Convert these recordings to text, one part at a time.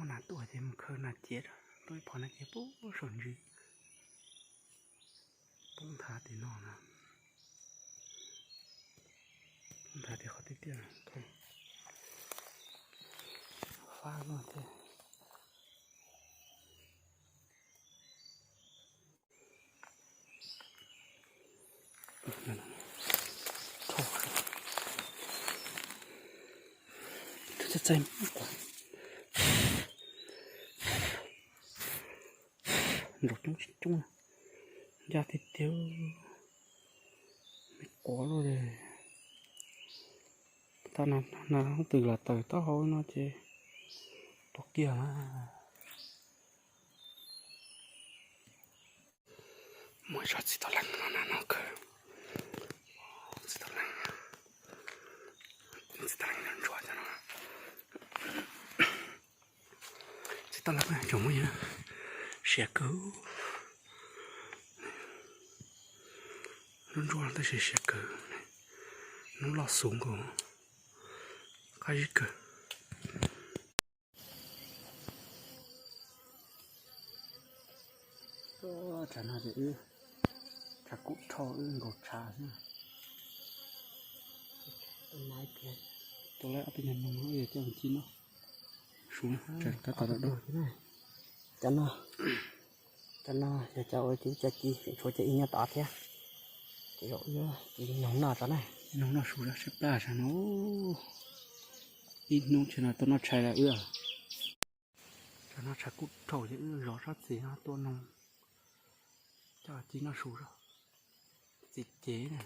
Muab nas tuaj ces mus khaws nas ciav, tuaj ib phom nas ciav pub saum ntsws. Poob nthav tim no na, poob nthav tim qhov tiaj tiaj, fab no thiab. Txaij txaij, nrov coob tsis coob, ncaj tiag tiag, me quav luaj li. Tab na, na hoob twg los tawm taub hau no ces tuag kiag na. Muaj ib tsob txiv tauj leej no na, no kawg. Txiv tauj leej, txiv tauj leej ntsuab ntsuab cov no. Txiv tauj leej tseem muaj siav kawg. Ntsuab ntsuab tab sis siav kawg. Hnub loj xus nkaus, qab zib kawg. Tshav no ces wb tshav kub dhau, wb nkaus tshav xwb. Tua lawm ob peb nyuag noog no, coj mus ci noj su, tab tom dawb. Cov no, cov no yog cov uas tsis cov ci, tshuav cov ib nyob tod thiab. Ces ci noog noj tso na. Noog noj su sab plab sab no. Ib hnub tshaj no tuaj noj tshais lawm wb. Tshav no tshav kub dhau ces wb zov tsob txiv no tua noog coj ci noj su. Txiv cev na.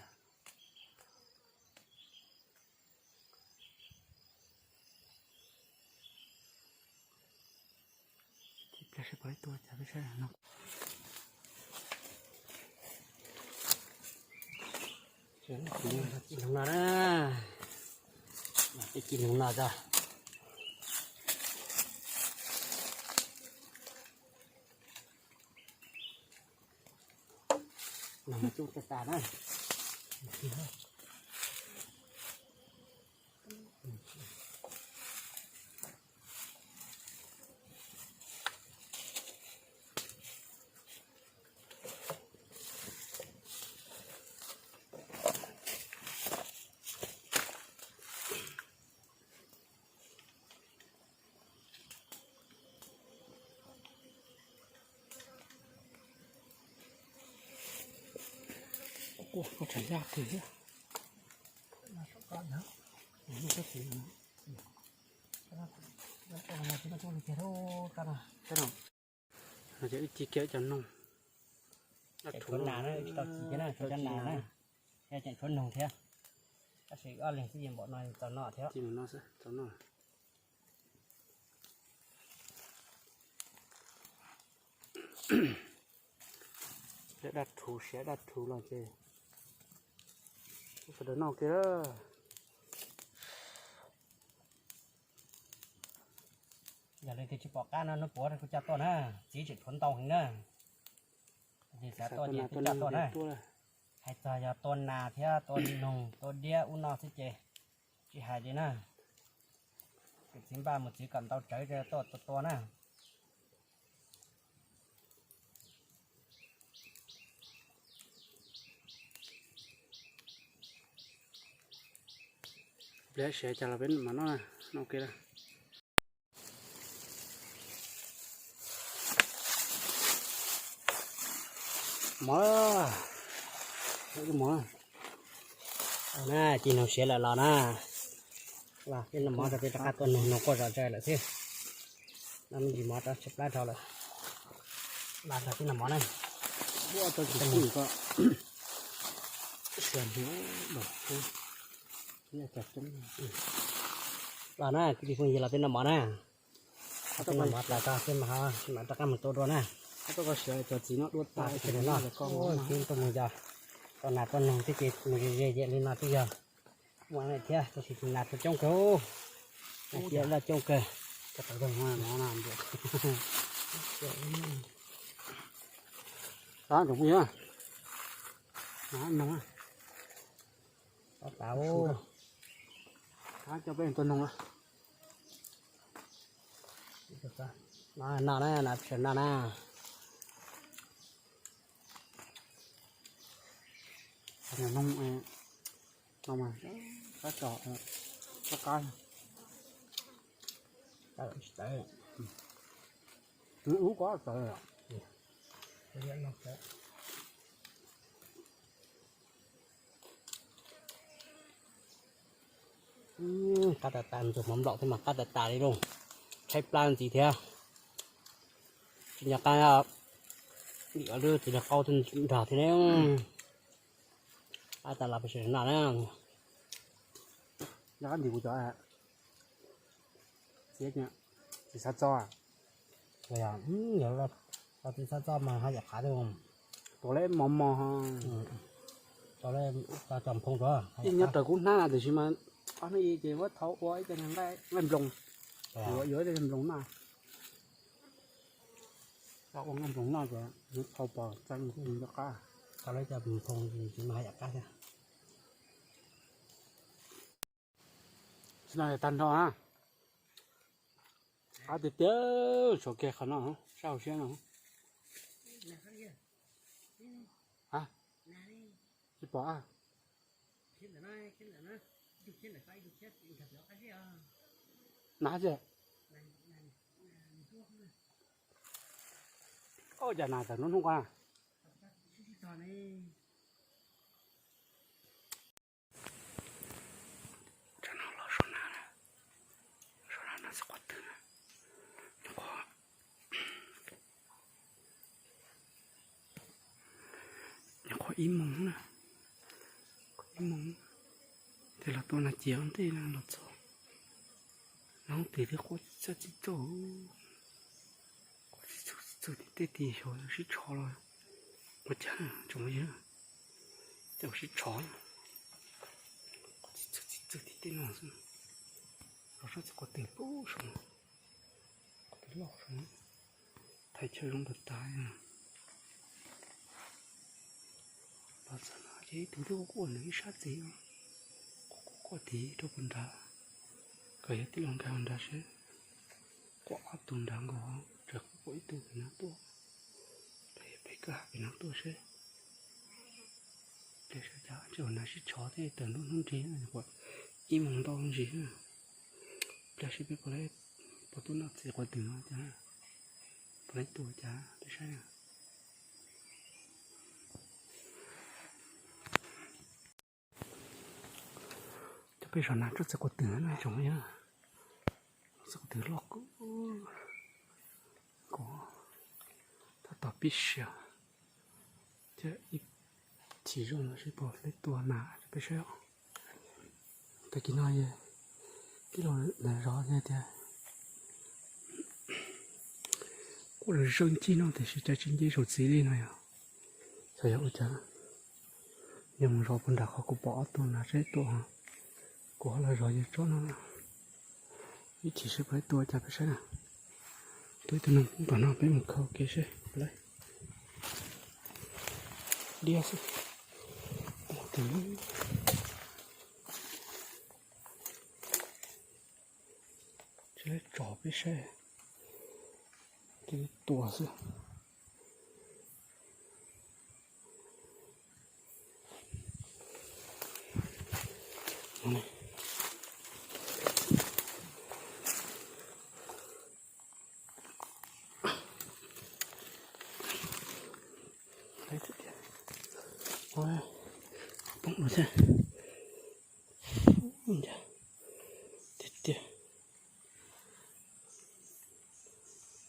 Ci noog no na, ci noog no tso. Noog cub tas tas na. Ua, koj tseem yaj kawg thiab. No ces wb ci kiag cov noog. Tseem tshuav nas, tsis tau ci kiag na, tshuav cov nas na. Thiab tseem tshuav noog thiab. Tab sis ob leeg xwb yeej npaum no txaus noj thiab. Ci mus no xwb txaus noj. Dab dab rhuv siav dab rhuv los ces sawv daws noj kiag. Yog leej twg tsis pom qab no hnub puav kuv coj tuaj na, txiv tseem tshuav ntau heev na. Leej twg xav tuaj ces twb coj tuaj na. Hais txog yog tua nas thiab tua noog tua diab ub no xwb ces tsis hais li na. Tus txiv npaj mus txiv kom ntau tsawv tuaj tua tua na. Pliag siav cas los peb mam noj, noj ua ke na. Mov, mov na, ci noog siav lawm los na. Los peb noj mov rau peb rov qab tua noog, noog quaj zom zaws lawm thiab. Noj me ntsis mov rau tshaib plab dhau lawm. Los rau peb noj mov na. Los na, kwv tij phooj ywg, los peb noj mov na. Peb noj mov tas tso peb mam, mam rov qab mus tua dua na. Peb noj, peb tuaj mus yos, tua nas tua noog thiab ces mus ze ze yam li no twb yog muaj thiab, tab sis nas tua coob kawg, nas cia loj coob kawg. Noog, cov peb tua noog. Noj na, noj na. Qab tso, qab qab. Ub, ko tawv. Qab tas tas, tus hmov nplaum thiab mas qab tas tas li lauj. Tshaib plab ntxiv thiab. Tsis nco qab, dim lwj tsis nco qab thiab nrog thiab ne. Qab tas los peb sawv daws noj na. Nco qab ntim kuv cov txiv xav txo. Txiv xav txo mas ho yam qab. Tuav leb mos mos. Ib nyob raws kuv hnab tiam sis mas ob hnub ib ces muab thau ua ib co nqaij nploos. Yuav ib co nploos noj. Ua nqaij nploos noj ces thau pos txeeb thiaj li nco qab. Thau lawv cov nploos ho yam qab thiab. Tsis no tag nrho na. Qab tiag tiag, tshuav kiag qhov no, sab hauv siab no. Tsis pom a. Nas xwb. Ua cas nas tawm hnub hnub qua. Tsam no los suav nas, suav nas no txog qhov twg na? Nyuam qhuav, nyuam qhuav ib moos na, ib moos, ces los tua nas ciav ntej no los txog. Nov twg twb quaj txaj txij txuj, quaj txij txuj txij txuj tim tej tim xyov sib tshov los ua cas tsoom phooj ywg, cas sib tshov, quaj txij txuj txij txuj tim tej no xwb. Los sab txog qhov twg pub saum no, qhov twg loj saum no, thaiv chaw zoo tas tas. Los txog no ces ib tug twb quaj quaj ntawm ib sab txiv, quaj quaj quaj tid rau puag nrad, kom yog tij laug nkag nrad seb, quaj ob tug nrad nkaus, tseem quaj quaj ib tug pem no tuaj, los yog pem kwj ha pem no tuaj seb. Pliag seb cas tsis ua nas sib tshov thiab tawm nruab hnub nrig no, ib moos ntau ntsis. Pliag seb peb puas, puas tuaj noj txiv quav twm no cas, puas tua cas peb saib na. Cov peb zos nas tsuas txiv quav twm na tsoom phooj ywg, txiv quav twm loj kub kub, tab tom pib siav thiab ib chim zoj no seb puas peb tua nas rau peb saib os. Tag kis no tij laug nas zov tias quaj los zoo ncig no tiam sis cas tsis nce saum txiv li no yog, xyov yog ua cas. Yog mus zov puag nram qhov kuv pom ob tug nas seb tua, kuv ho los zov yawg tsob no. Ib chim seb puas tua cas peb saib na. Tua ib tug neeg poob tom no peb mus khaws kev seb puas laib. Diab xwb. Tua twg tsis laib tso peb saib. Tua xwb. Poob no thiab. Tiag tiag.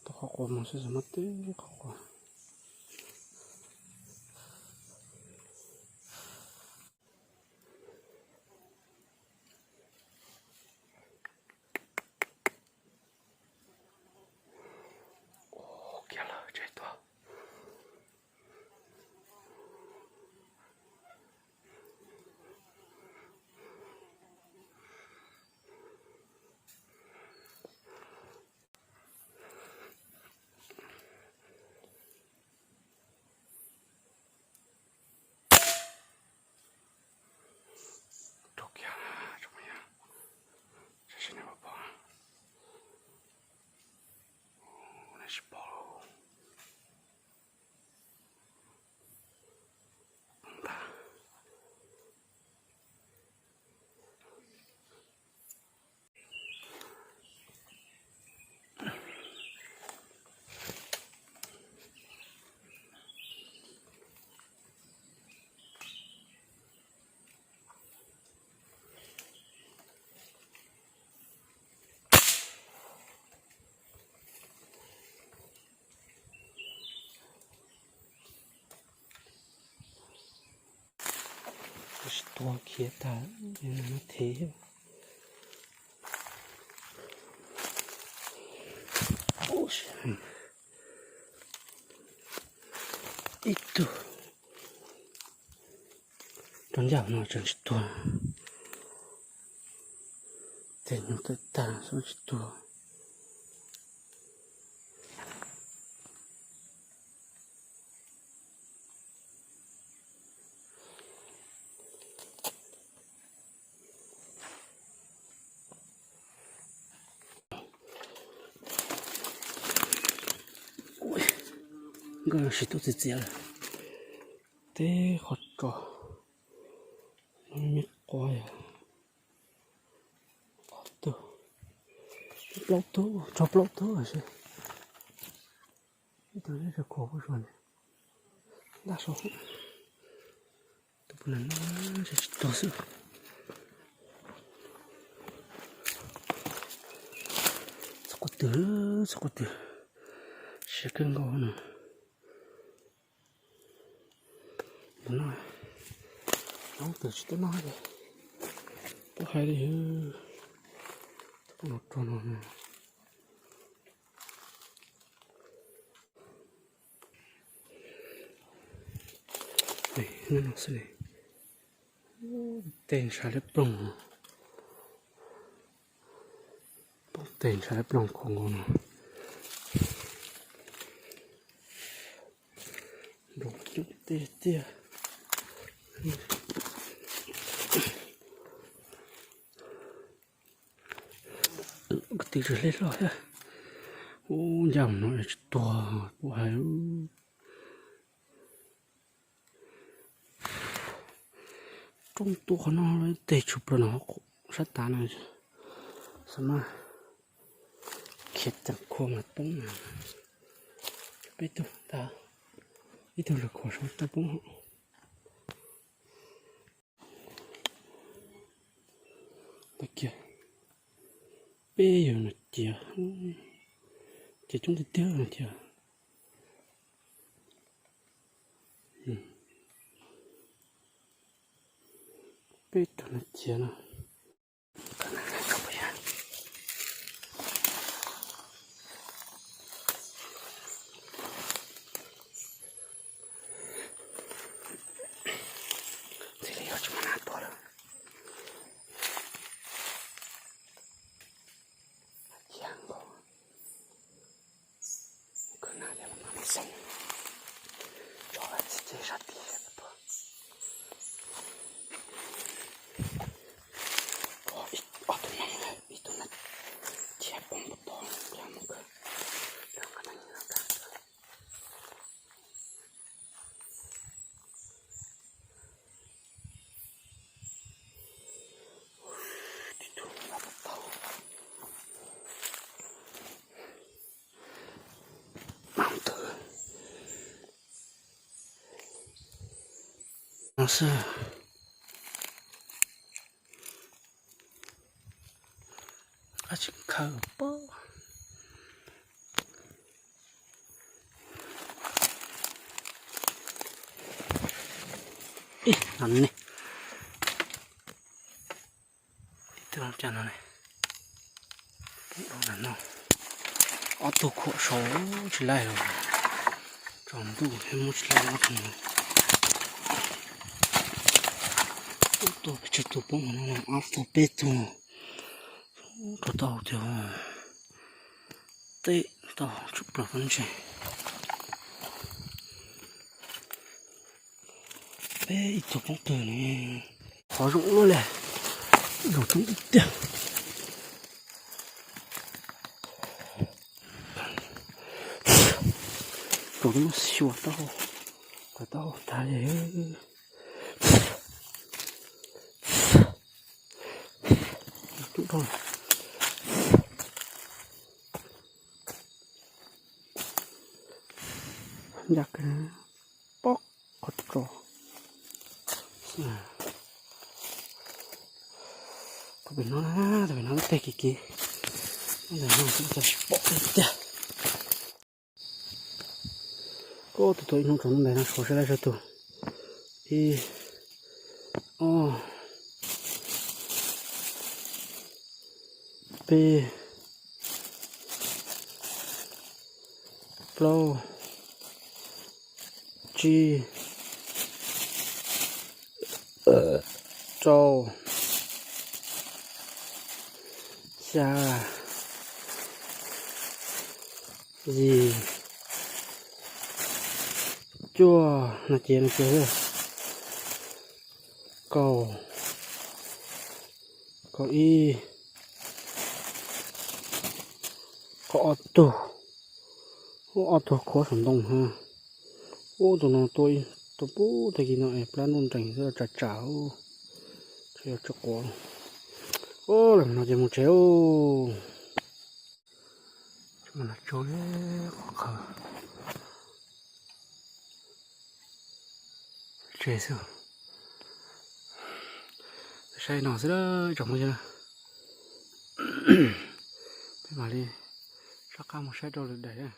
Tus qhov quav mus xwb xwb muab tib qhov quav. Kiag lawm tseg tuaj. tuag khiav tag, no thev thiab. Ib tug rau ncaj no tseem tsis tuag. Tej nyuag tawm tag xwb tsis tuag. Nkawd siv tuaj txias txias lawm. Teb qhov tso, me quav yog qhov twg, plaub tug, tsog plaub tug lawm. Ib tug nyob sab khuam puag saum, ntab saud, tus puag nram no tsis tuag xwb. Txhob quav twg, txhob quav twg, siab kawg nkaus no. Tus no, tus tsis tuaj noj ces pub hais li, tus pub los rog no. Nyob no xwb ne. Tej ntshav liab ploog, poob tej ntshav liab ploog khuam nkaus no. Nroo coob tiag tiag. Kwv tw tsis hle hlo thiab. Ub, ncaj no tsis tuag pub hais. Roob tuaj qhov no, tej tshwm plaws no sab tav no, xav mas khiav ceev khua mas poob na. Peb tug ntag, ib tug lwm khuam saud tau poob. Tag kiag, peb yawg no ciav, ciav coob tiag tiag no thiab. Peb tug no ciav no. Ntxim li yog tsis muaj nas tuaj lawm. Cia nkaus, khwv nas lias los mas xeeb, tso txiv ceg sab tid tuaj. Ob tug no, ib tug no cia poob puag tod, cia mus khwv, rau qab tag nrho. Tib tug nqa tau. Mam ntawd no xwb. Qab tsis khawb pob. Ib no ne, ib tug cas no ne, no, ob tug khuam saud tsis laij los, tsaus ntuj thiab muab tsis laij ob tug no. Ub, tuaj pes tsawg tug poob no, ob tug peb tug, rau tau tias teb tau tshwm plaws pov ntseg. Peb ib tug poob twg ne, qhov zoo luaj li, zoo coob tiag tiag. Rau lub xyuas tau, tau tag li. Coob dhau. Ncaj kawg, pob qhov tso. Tus pem no na, tus pem no lub teg kiv kiv, ntawm no kuj tsis pom tiag. Koj tus tau ib hnub tsaus ntuj ntais no suav saib lawv sawv tus ib Ob, peb, plaub, tsib, rau, xya, yim, cuaj, no ces no ces, kaum, kaum ib, kaum ob tug, ob tug khuab saum ntoo ha. Ub, tus no tua, tua pub tag kis no es plab ntuj nrees xwb tsam tsam, yuav tsis quav. Ub, los no ces mus tsev ub. Tsuag qhov qhawv tsev xwb. Saib no xwb, tsoom phooj ywg na. Peb mam li soj qab mus saib rau lwm daim.